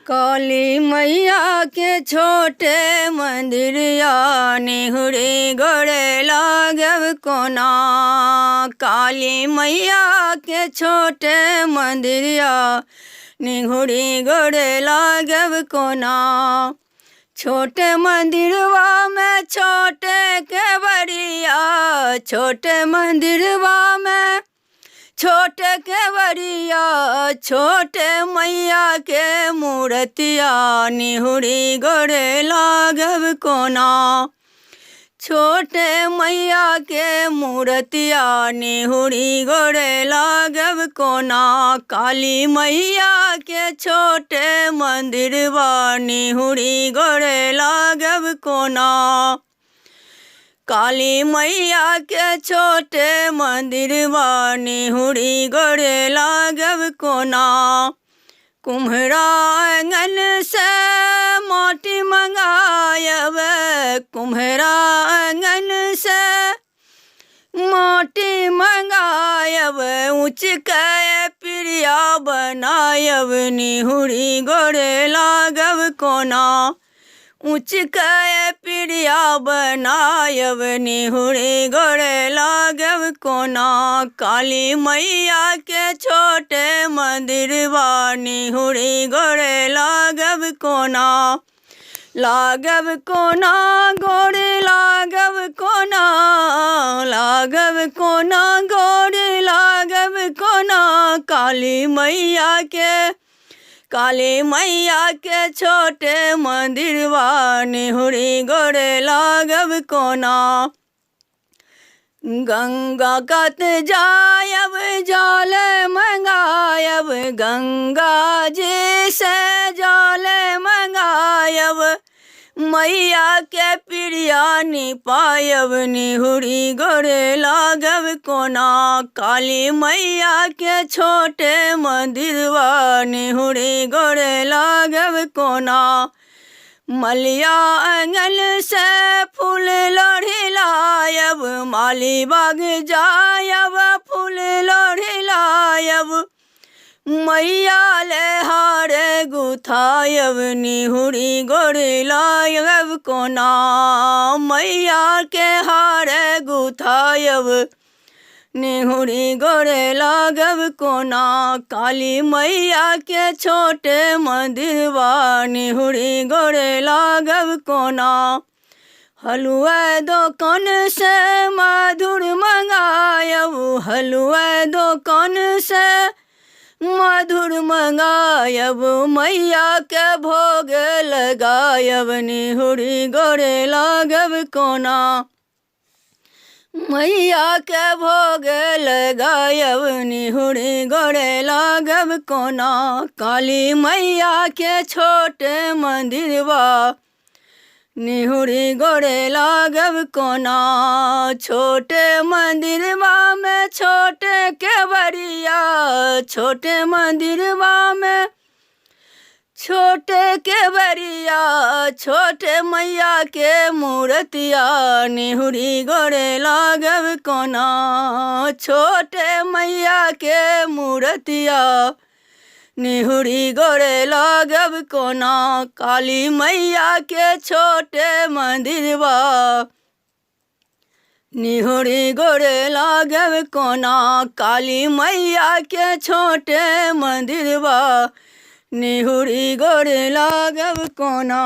काली मैया के छोटे मंदिरिया निहुरी गोरे लागब कोना। काली मैया के छोटे मंदिरिया निहुरी गोरे लागब कोना। छोटे मंदिरवा में छोटे केवड़िया, छोटे मंदिरवा में छोटे केवड़िया, छोटे मैया के मूर्तिया निहुरी गोरे लागब कोना। छोटे मैया के मूर्तिया निहुरी गोरे लागब कोना। काली मैया के छोटे मंदिरवा निहुरी गोरे लागब कोना। काली मैया के छोटे मंदिरवा निहुरी गोरे लागब कोना। कुम्हरा आङ्गन से माटि मंगायब, कुम्हरा आङ्गन से माटि मंगायब, ऊँच के प्रिया बनायब निहुरी गोरे लागब कोना। ऊँच के प्रिया बनायब निहुरी गोरे लागब कोना। काली मैया के छोटे मंदिरवा निहुरी गोरे लागब कोना। लागब कोना गोरे लागब कोना, लागब कोना गोरे लागब कोना। काली मैया के, काली मैया के छोटे मंदिरवा निहुरी गोरे लागब कोना। गंगा कात जायब जल मंगायब, गंगा जी से जल मंगायब, मैया के प्रिया निपायब निहुरी गोरे लागब कोना। काली मैया के छोटे मंदिरवा निहुरी गोरे लागब कोना। मलिया आङ्गन से फूल लोढ़ी लायब, माली बाग जायब फूल लोढ़ी लायब, मैया ले हारे गुथायब निहुरी गोरे लागब कोना। मैया के हारे गुथायब निहुरी गोरे लागब कोना। काली मैया के छोटे मंदिरवा निहुरी गोरे लागब कोना। हलुआ दोकान से मधुर मंगायब, हलुआ दोकान से मधुर मंगायब, मैया के भोग लगायब निहुरी गोरे लागब कोना। मैया के भोग लगायब निहुरी गोरे लागब कोना। काली मैया के छोटे मंदिरवा निहुरी गोरे लागब कोना। छोटे मंदिरवा में छोटे केवड़िया, छोटे मंदिरवा में छोटे केवड़िया, छोटे मैया के मूर्तिया निहुरी गोरे लागब कोना। छोटे मैया के मूर्तिया निहुरी गोरे लागब कोना। काली मैया के छोटे मंदिरवा निहुरी गोरे लागब कोना। काली मैया के छोटे मंदिरवा निहुरी गोरे लागब कोना।